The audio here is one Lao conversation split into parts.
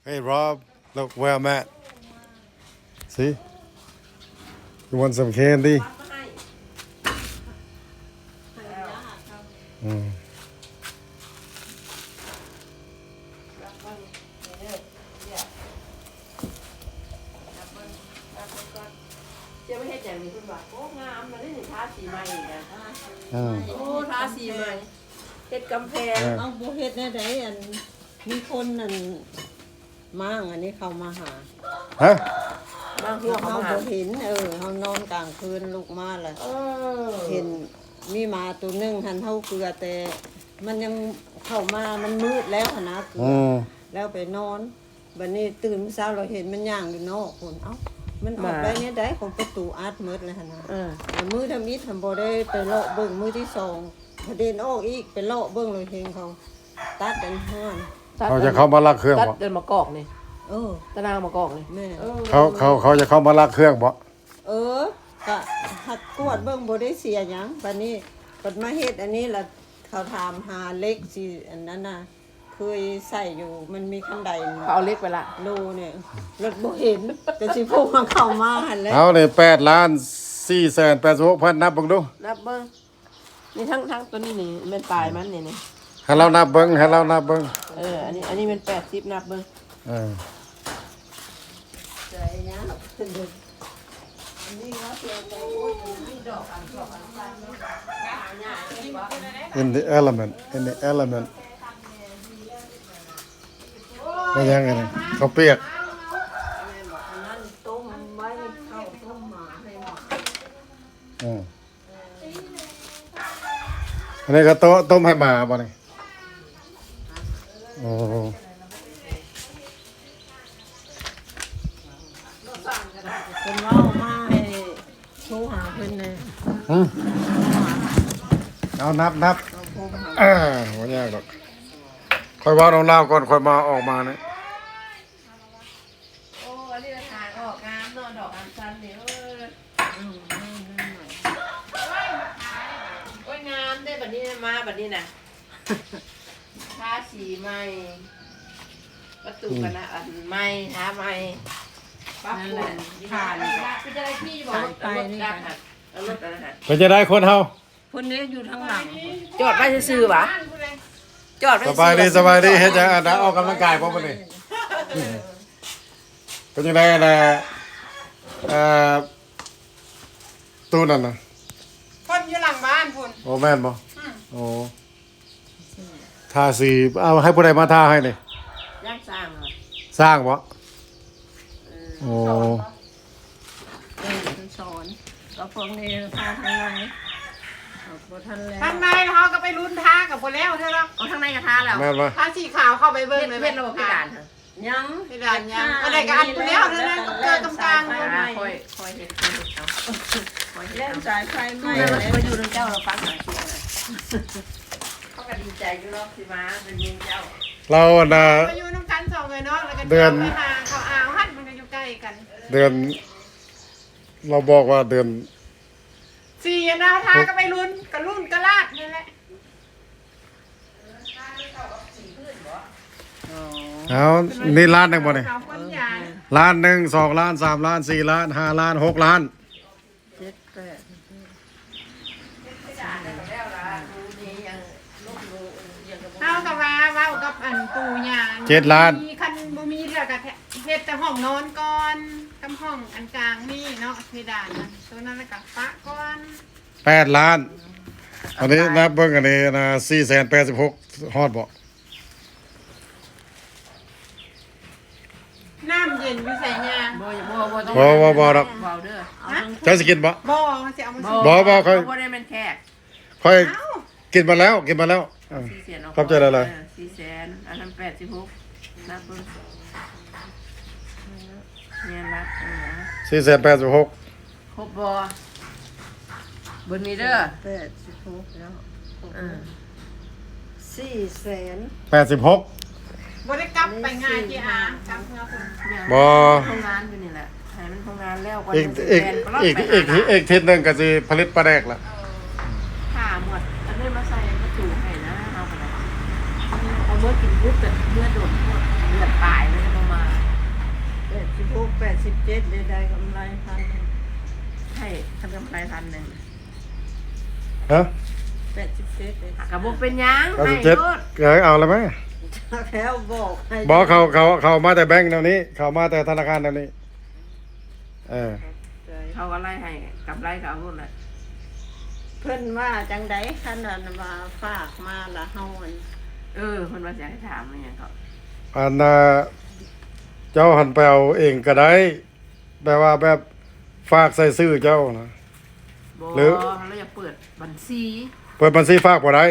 Hey, Rob, look where I'm at. See? You want some candy? ອືມ ຈະມາເຮັດຫຍັງນີ້? ເພິ່ນວ່າ ໂອ້ ງາມ ມາເລີຍນີ້ ທາສີໃໝ່ອີກນະ. ອືມ ໂອ້ ທາສີໃໝ່ ເຮັດກຳແພງ. ເອີ ເອົາ ບໍ່ເຮັດແນວໃດ ອັນ ມີຄົນນັ້ນ ມ້າງອັນນີ້ເຂົ້າມາຫາ. ຮະ? ມ້າງຫົວເຂົ້າມາຫາ. ເຮົາບໍ່ເຫັນ ເອີ ເຮົານອນກາງຄືນ ລຸກມາລະ ເອີ ເຫັນມີໝາໂຕໜຶ່ງຫັ້ນ ເຮົາເກືອແຕ່ມັນຍັງເຂົ້າມາ ມັນມືດແລ້ວຫັ້ນນະ ເກືອ ອືມ ແລ້ວໄປນອນ. ບັດນີ້ຕື່ນມື້ເຊົ້າລາວເຫັນມັນຍ່າງຢູ່ນອກພຸ້ນ. ເອົ້າ ມັນອອກໄດ້ແນວໃດ ຂອງປະຕູອັດໝົດແລ້ວຫັ້ນນະ. ເອີ ແລ້ວມື້ທຳອິດຫັ້ນບໍ່ໄດ້ໄປເລາະເບິ່ງ ມື້ທີສອງ ພະເດັນອອກອີກ ໄປເລາະເບິ່ງ ລາວເຫັນເຂົາຕັດອັນເຮືອນ. ເຂົາຈະເຂົ້າມາລັກເຄື່ອງ ຕັດ ບໍ່? ອັນມະກອກນີ້. ເອີ ຕານາງມະກອກນີ້. ແມ່ນ. ເອີ ເຂົາ ເຂົາ ເຂົາຈະເຂົ້າມາລັກເຄື່ອງບໍ່? ເອີ ກະຫັກກວດເບິ່ງ ບໍ່ໄດ້ເສຍຫຍັງ. ບັດນີ້ບັດມາເຮັດອັນນີ້ລະ ເຂົາຖາມຫາເຫຼັກ ຊິອັນນັ້ນນະ ເຄີຍໃສ່ຢູ່ ມັນມີຄັນໄດ ເຂົາເອົາເຫຼັກໄປລະ ໂລນີ້ ລົດບໍ່ເຫັນ ກະຊິໂພງເຂົ້າມາຫັ້ນແຫຼະ. ເອົານີ້ ແປດລ້ານສີ່ແສນແປດສິບຫົກພັນ ນັບເບິ່ງດູ ນັບເບິ່ງ. ນີ້ທັງ ທັງໂຕນີ້ນີ້ແມ່ນປາຍມັນນີ້ ນີ້ ໃຫ້ລາວນັບເບິ່ງ ໃຫ້ລາວນັບເບິ່ງ. ເອີ ອັນນີ້ ອັນນີ້ແມ່ນແປດສິບ ນັບເບິ່ງ. ເອີ In the element, in the element. ແມ່ນຫຍັງອັນນີ້? ເຂົ້າປຽກ. ອືມ ອັນນີ້ກະຕົ້ມໃຫ້ໝາບໍ່ນີ້? ໂອ້ ເພິ່ນເວົ້າມາໃຫ້ໂທຫາເພິ່ນແດ່. ຫຶ? ເອົາ ນັບ ນັບ. ເອົາ ບໍ່ຍາກດອກ ຂ້ອຍເວົ້ານຳລາວກ່ອນ ຂ້ອຍມາ ອອກມານີ້. ໂອ້ ອັນນີ້ລະທາງອອກງາມເນາະ ດອກອັນຊັນນີ້. ເອີ ອືມ ໂອ້ຍ ງາມເດ້ ບັດນີ້ມາ ບັດນີ້ນະ ທາສີໃໝ່ ປະຕູ ອືມ ກັນນະ ອັນໃໝ່ ທາໃໝ່ ປັບປຸງ. ເປັນຈັ່ງໃດ ຂີ່ຢູ່ບໍ່? ລົດຈັກຫັ້ນ ເອົາລົດອັນນັ້ນຫັ້ນ. ເປັນຈັ່ງໃດຄົນເຮົາ? ເພິ່ນເດ້ຢູ່ທາງຫຼັງ ຈອດໄວ້ຊື່ໆຫວາ? ຈອດໄວ້ຊື່ໆ. ສະບາຍດີ ສະບາຍດີ. ເຮັດຫຍັງອັນນະ? ອອກກຳລັງກາຍບໍ່ມື້ນີ້? ເປັນຈັ່ງໃດອັນນະ? ເອີ ຕູ້ນັ້ນນະ ເພິ່ນຢູ່ຫຼັງບ້ານພຸ້ນ. ໂອ້ ແມ່ນບໍ່? ອືມ ໂອ້ ທາສີ ເອົາ ໃຫ້ຜູ້ໃດມາທາໃຫ້ນີ້? ຢ້ານຊ່າງ ຊ່າງບໍ່? ເອີ ໂອ້ ເພິ່ນສອນ ເອີ ເພິ່ນສອນ ກໍພວກນີ້ທາທາງໃນ ເອົາ ບໍ່ທັນແລ້ວ ທາງໃນເຮົາກໍໄປລຸ້ນທາກໍບໍ່ແລ້ວເທື່ອດອກ. ເອົາ ທາງໃນກໍທາແລ້ວ ແມ່ນບໍ່? ທາສີຂາວເຂົ້າໄປເບິ່ງ ເຮັດ ເຮັດລະບົບເພດານ ຍັງ ເພດານຍັງ ອັນໃດກໍອັດໄປແລ້ວເທົ່ານັ້ນ ເກີດກຳກາງ. ຂ້ອຍ ຂ້ອຍເຮັດ ຂ້ອຍເຮັດເອົາ ຂ້ອຍເຮັດເອົາ ແລ່ນສາຍໄຟໃໝ່ ມາຢູ່ນຳເຈົ້າ ລາວຟັງຫາເສຍງ ເຂົາກໍດີໃຈຢູ່ດອກ ຊິມາເປັນເມືອງເຈົ້າ. ລາວອັນນະ ມາຢູ່ນຳກັນສອງເອື້ອຍນ້ອງ ແລ້ວກໍ ເດືອນ ໄປຫາເຂົາອາວຫັ້ນ ມັນກໍຢູ່ໃກ້ກັນ. ເດືອນ ລາວບອກວ່າເດືອນສີ່ນະ ທາກໍໄປລຸ້ນ ກະລຸ້ນກະລາດນັ້ນແຫຼະ. ເອົາ ນີ້ລ້ານໜຶ່ງບໍ່ນີ້? ລ້ານໜຶ່ງ ສອງລ້ານ ສາມລ້ານ ສີ່ລ້ານ ຫ້າລ້ານ ຫົກລ້ານ ເຈັດ ແປດ ເຮົາກໍວ່າເວົ້າກັບອັນປູ່ຍ່າ ເຈັດລ້ານ ຄັນບໍ່ມີເທື່ອກໍເຮັດແຕ່ຫ້ອງນອນກ່ອນ ກັບຫ້ອງອັນກາງນີ້ເນາະ ເພດານນັ້ນ ໂຕນັ້ນແລ້ວກໍປະກ່ອນ. ແປດລ້ານ ອັນນີ້ນັບເບິ່ງ ອັນນີ້ນະ ສີ່ແສນແປດສິບຫົກ ຮອດບໍ່? ນ້ຳເຢັນຢູ່ໃສຍ່າ? ບໍ່ ບໍ່ ບໍ່ ບໍ່ ບໍ່ດອກ ເວົ້າເດີ ຮະ? ເຈົ້າຊິກິນບໍ່? ບໍ່ ຊິເອົາມາ ບໍ່ ບໍ່ ຂ້ອຍ ບໍ່ໄດ້ແມ່ນແຂກ ຂ້ອຍ ເອົ້າ ກິນມາແລ້ວ ກິນມາແລ້ວ. ເອີ ສີ່ແສນ ຂອບໃຈຫຼາຍໆ ເອີ ສີ່ແສນ ອັນນັ້ນແປດສິບຫົກ ນັບເບິ່ງ ແມ່ນລະ ເອີ ສີ່ແສນແປດສິບຫົກ ຄົບບໍ່? ເບິ່ງນີ້ເດີ ແປດສິບຫົກແລ້ວ ຄົບ ເອີ ສີ່ແສນ ແປດສິບຫົກ ບໍ່ໄດ້ກັບໄປງ່າຍເຈອາ ກັບເມືອພຸ້ນ ບໍ່ ໂຮງງານຢູ່ນີ້ແຫຼະ ໃຫ້ມັນໂຮງງານແລ້ວກ່ອນ ອີກ ອີກ ອີກ ອີກທິດໜຶ່ງກໍຊິຜະລິດປາແດກລະ ເອີ ຖ້າໝົດ ອັນນີ້ມາໃສ່ປະຕູໃຫ້ນະ ເຮົາກໍໄດ້ ເອົາເມືອກິນບຸບ ເມືອດົນໂພດ ເດືອນປາຍແລ້ວ ບໍ່ມາ ເຈັດ ໄດ້ ໄດ້ກຳໄລພັນໜຶ່ງ ໃຫ້ ຄັນກຳໄລພັນໜຶ່ງ ຮະ ແປດສິບເຈັດ ເດ້ ກໍບໍ່ເປັນຫຍັງ ເກົ້າສິບເຈັດ ໃຫ້ໂລດ ເອີ ເອົາລະແມ້ ແລ້ວບອກໃຫ້ ບໍ່ ເຂົາ ເຂົາ ເຂົາມາແຕ່ແບັງແນວນີ້ ເຂົາມາແຕ່ທະນາຄານແນວນີ້ ເອີ ເຂົາກໍໄລ່ໃຫ້ ກຳໄລກໍເອົາໂລດແຫຼະ ເພິ່ນວ່າຈັ່ງໃດ ຄັນອັນວ່າຝາກມາລະເຮົາອັນ ເອີ ເພິ່ນວ່າຊິໃຫ້ຖາມອີ່ຫຍັງເກາະ ອັນນ່າ ເຈົ້າຫັ້ນໄປເອົາເອງກໍໄດ້ ແບບວ່າແບບຝາກໃສ່ຊື່ເຈົ້ານະ ບໍ່ ຫຼື ເຮົາຢາກເປີດບັນຊີ ເປີດບັນຊີຝາກບໍ່ໄດ້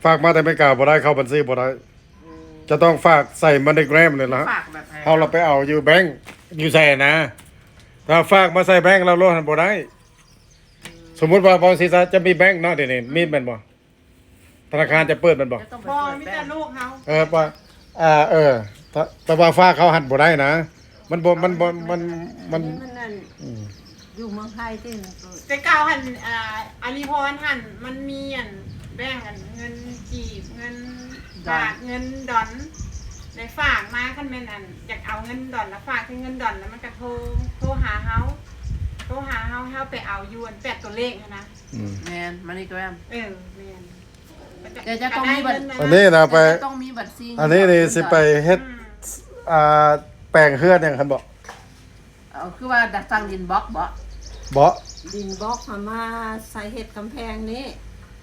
ຝາກມາແຕ່ອາເມລິກາບໍ່ໄດ້ ເຂົ້າບັນຊີບໍ່ໄດ້ ອືມ ຈະຕ້ອງຝາກໃສ່ MoneyGram ນີ້ລະ ຝາກແບບໃດ ເຮົາລະໄປເອົາຢູ່ແບັງ ຢູ່ໃສນະ ຖ້າຝາກມາໃສ່ແບັງລາວໂລດຫັ້ນບໍ່ໄດ້ ອືມ ສົມມຸດວ່າບໍລິສັດຈະມີແບັງເນາະ ດຽວນີ້ມີແມ່ນບໍ່? ທະນາຄານຈະເປີດແມ່ນບໍ່? ບໍ່ ມີແຕ່ລູກເຮົາ ເອີ ວ່າ ອ່າ ເອີ ແຕ່ ແຕ່ວ່າຝາກເຂົາຫັ້ນບໍ່ໄດ້ນະ ມັນບໍ່ ມັນບໍ່ ມັນ ມັນ ອັນນີ້ມັນອັນ ອືມ ຢູ່ເມືອງໄທຕິ ແຕ່ເກົ່າຫັ້ນ ອ່າ ອາລີພອນຫັ້ນ ມັນມີອັນ ແບ່ງອັນ ເງິນກີບ ເງິນບາດ ເງິນດອນ ໄດ້ຝາກມາ ຄັນແມ່ນອັນ ຢາກເອົາເງິນດອນລະຝາກທີ່ເງິນດອນ ລະມັນກະໂທ ໂທຫາເຮົາ ໂທຫາເຮົາ ໃຫ້ເຮົາໄປເອົາຢູ່ອັນ ແປດຕົວເລກຫັ້ນນະ ອືມ ແມ່ນ MoneyGram ເອີ ແມ່ນ ແຕ່ຈະຕ້ອງມີບັດ ອັນນີ້ນະ ໄປ ຕ້ອງມີບັດຊີ ອັນນີ້ນີ້ຊິໄປເຮັດ ອືມ ອ່າ ແປງເຮືອນຫຍັງຫັ້ນບໍ? ເອົາ ຄືວ່າສັ່ງດິນບລັອກບໍ? ບໍ່ ດິນບລັອກຫັ້ນມາໃສ່ເຮັດກຳແພງນີ້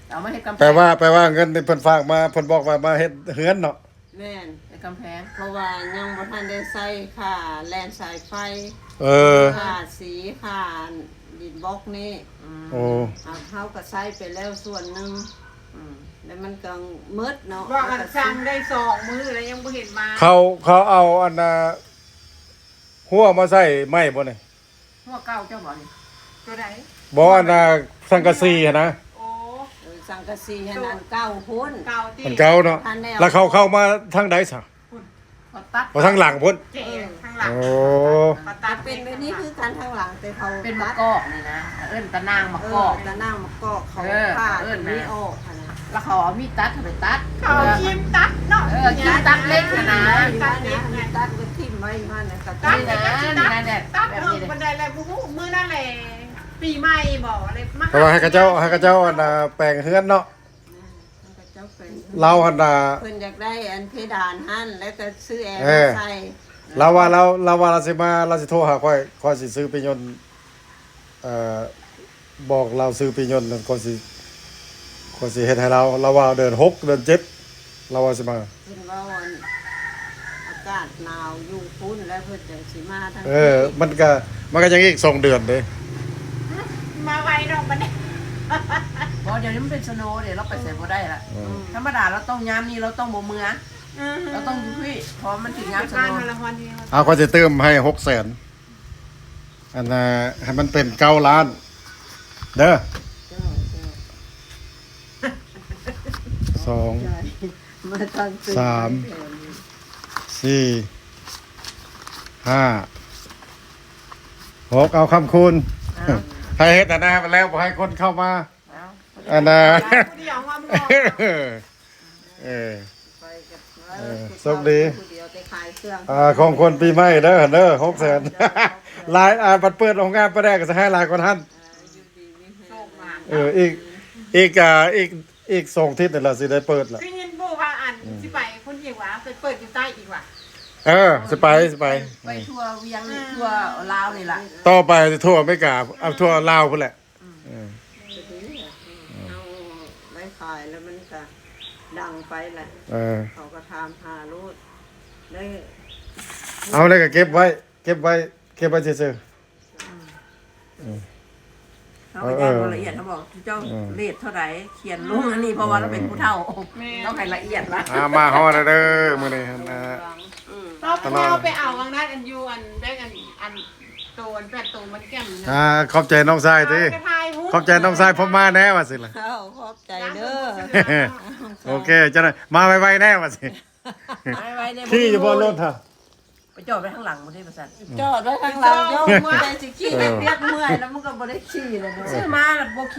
ເອົາມາເຮັດກຳແພງ ແປວ່າ ແປວ່າເງິນທີ່ເພິ່ນຝາກມາ ເພິ່ນບອກວ່າມາເຮັດເຮືອນເນາະ ແມ່ນ ເຮັດກຳແພງ ເພາະວ່າຍັງບໍ່ທັນໄດ້ໃຊ້ຄ່າແລ່ນສາຍໄຟ ເອີ ຄ່າສີ ຄ່າດິນບລັອກນີ້ ອືມ ໂອ້ ເຮົາ ເຮົາກໍໃຊ້ໄປແລ້ວສ່ວນໜຶ່ງ ອືມ ແລ້ວມັນກໍໝົດເນາະ ວ່າອັນສັ່ງໄດ້ສອງມື້ແລ້ວຍັງບໍ່ເຫັນມາ ເຂົາ ເຂົາເອົາອັນນ່າ ຮົ້ວມາໃສ່ໃໝ່ບໍ່ນີ້? ຮົ້ວເກົ່າເຈົ້າບໍ່ນີ້? ຕົວໃດ? ບໍ່ ອັນນ່າ ສັງກະສີຫັ້ນນະ ໂອ້ ເອີ ສັງກະສີຫັ້ນ ອັນເກົ່າພຸ້ນ ເກົ່າຕິ ອັນເກົ່າເນາະ ແລ້ວເຂົາເຂົ້າມາທາງໃດຊະ? ພຸ້ນ ເຂົາຕັດ ເຂົ້າທາງຫຼັງພຸ້ນ ເອີ ທາງຫຼັງ ໂອ້ ເຂົາຕັດ ເປັນແບບນີ້ຄືກັນທາງຫຼັງ ແຕ່ເຂົາເປັນໝາກກອກນີ້ນະ ເອີ້ນຕານາງໝາກກອກ ເອີ ຕານາງໝາກກອກ ເຂົາ ເອີ ຜ່າຕົວນີ້ອອກຫັ້ນນະ ແລ້ວເຂົາເອົາມີດຕັດເຂົ້າໄປຕັດ ເຂົາເອົາຄີມຕັດເນາະ ເອີ ຄີມຕັດເຫຼັກຫັ້ນນະ ຕັດເຫຼັກ ມີດຕັດກໍຖິ້ມໄວ້ຢູ່ຫັ້ນນະ ກໍຕັດ ນີ້ນະ ນີ້ນະ ແບບ ຕັດເຖິງປານໃດແລ້ວບໍ່ຮູ້ ມື້ນັ້ນແຫຼະ ປີໃໝ່ບໍ ເລີຍມາ ເພາະວ່າໃຫ້ເຂົາເຈົ້າ ໃຫ້ເຂົາເຈົ້າ ອັນນ່າ ແປງເຮືອນເນາະ ແມ່ນ ເຂົາເຈົ້າແປງເຮືອນ ລາວຫັ້ນນະ ເພິ່ນຢາກໄດ້ອັນເພດານຫັ້ນ ແລ້ວກໍຊື້ແອ ເອີ ມາໃສ່ ລາວວ່າ ລາວ ລາວວ່າລາວຊິມາ ລາວຊິໂທຫາຂ້ອຍ ຂ້ອຍຊິຊື້ປີ້ຍົນ ເອີ ບອກລາວຊື້ປີ້ຍົນນັ້ນ ຂ້ອຍຊິ ຂ້ອຍຊິເຮັດໃຫ້ລາວ ລາວວ່າເດືອນຫົກ ເດືອນເຈັດ ລາວວ່າຊິມາ ເພິ່ນເວົ້າອັນ ອາກາດໜາວຢູ່ພຸ້ນ ແລ້ວເພິ່ນຈັ່ງຊິມາທາງ ເອີ ມັນກະ ມັນກະຍັງອີກສອງເດືອນເດ້ ມາໄວເນາະບັດນີ້ ບໍ່ ດຽວນີ້ມັນເປັນສະໂນເດ້ ລາວໄປໃສບໍ່ໄດ້ລະ ອືມ ທຳມະດາລາວຕ້ອງ ຍາມນີ້ລາວຕ້ອງບໍ່ເມືອ ອືມ ລາວຕ້ອງຢູ່ພີ້ ເພາະມັນເປັນຍາມສະໂນ ເອົາ ຂ້ອຍຊິຕື່ມໃຫ້ຫົກແສນ ອັນນ່າ ໃຫ້ມັນເປັນເກົ້າລ້ານເດີ ເຈົ້າ ເຈົ້າ ສອງ ຂອບໃຈ ມາຕັ້ງ ສາມ ສີ່ ຫ້າ ຫົກ ເອົາຄຳຄູນ ເອົາ ໃຫ້ເຮັດອັນນັ້ນແລ້ວ ບໍ່ໃຫ້ຄົນເຂົ້າມາ ເອົາ ອັນນ່າ ຜູ້ດຽວຫອມໆ ເອີ ໄປກັນ ເອີ ໂຊກດີ ຜູ້ດຽວໄປຂາຍເຄື່ອງ ອ່າ ຂອງຂວັນປີໃໝ່ເດີ ເດີ ຫົກແສນ ເຈົ້າ ຂອບໃຈ ຫຼາຍ ອ່າ ບັດເປີດໂຮງງານປາແດກກໍຊິໃຫ້ຫຼາຍກວ່າຫັ້ນ ອ່າ ຢູ່ດີມີແຮງ ໂຊກໝານ ເອີ ອີກ ອີກ ອ່າ ອີກ ອີກສອງທິດນີ້ລະຊິໄດ້ເປີດລະ ຄືຍິນບໍ່ວ່າອັນ ອືມ ຊິໄປພຸ້ນອີກຫວາ ໄປເປີດຢູ່ໃຕ້ອີກຫວາ ເອີ ຊິໄປ ຊິໄປ ໄປທົ່ວວຽງ ອືມ ທົ່ວລາວນີ້ລະ ຕໍ່ໄປຊິທົ່ວອາເມລິກາ ເອົາ ອືມ ທົ່ວລາວພຸ້ນແຫຼະ ອືມ ເອີ ກໍດີແຫຼະ ອືມ ເຮົາໄດ້ຂາຍແລ້ວມັນກໍດັງໄປແຫຼະ ເອີ ເຂົາກໍຖາມຫາໂລດ ໄດ້ ເອົາແລ້ວກໍເກັບໄວ້ ເກັບໄວ້ ເກັບໄວ້ຊື່ໆ ອືມ ອືມ ເຮົາກໍຢ້ານບໍ່ລະອຽດ ເຮົາບອກເຈົ້າ ອືມ ເລດເທົ່າໃດ ຂຽນລົງອັນນີ້ ເພາະວ່າລາວເປັນຜູ້ເຖົ້າ ແມ່ນ ຕ້ອງໃຫ້ລະອຽດລະ ອ່າ ມາຮອດແລ້ວເດີ ມື້ນີ້ ອືມ ອືມ ລາວໄປເອົາອັນນັ້ນ ອັນຢູ່ອັນແບງ ອັນ ອັນ ໂຕ ອັນແປດໂຕມັນແກ້ມນະ ອ່າ ຂອບໃຈນ້ອງຊາຍຕິ ເອົາໄປຖ່າຍຮູບ ຂອບໃຈນ້ອງຊາຍ ເອົາ ຜົມມາແນ່ວ່າຊີ້ລະ ເຈົ້າ ຂອບໃຈເດີ ໂອເຄ ເຈົ້າ ມາໄວໆແນ່ວ່າຊີ້ ໄວໆແນ່ ຂີ່ຢູ່ບໍ່ລົດຫັ້ນ ໄປຈອດໄວ້ທາງຫຼັງບໍ່ໄດ້ວ່າຊັ້ນ ຈອດໄວ້ທາງຫຼັງ ເຈົ້າ ເຈົ້າເມື່ອຍຊິຂີ່ ເອີ ວຽກເມື່ອຍແລ້ວມັນກໍບໍ່ໄດ້ຂີ່ແລ້ວເນາະ ຊື້ມາແລ້ວບໍ່ຂີ່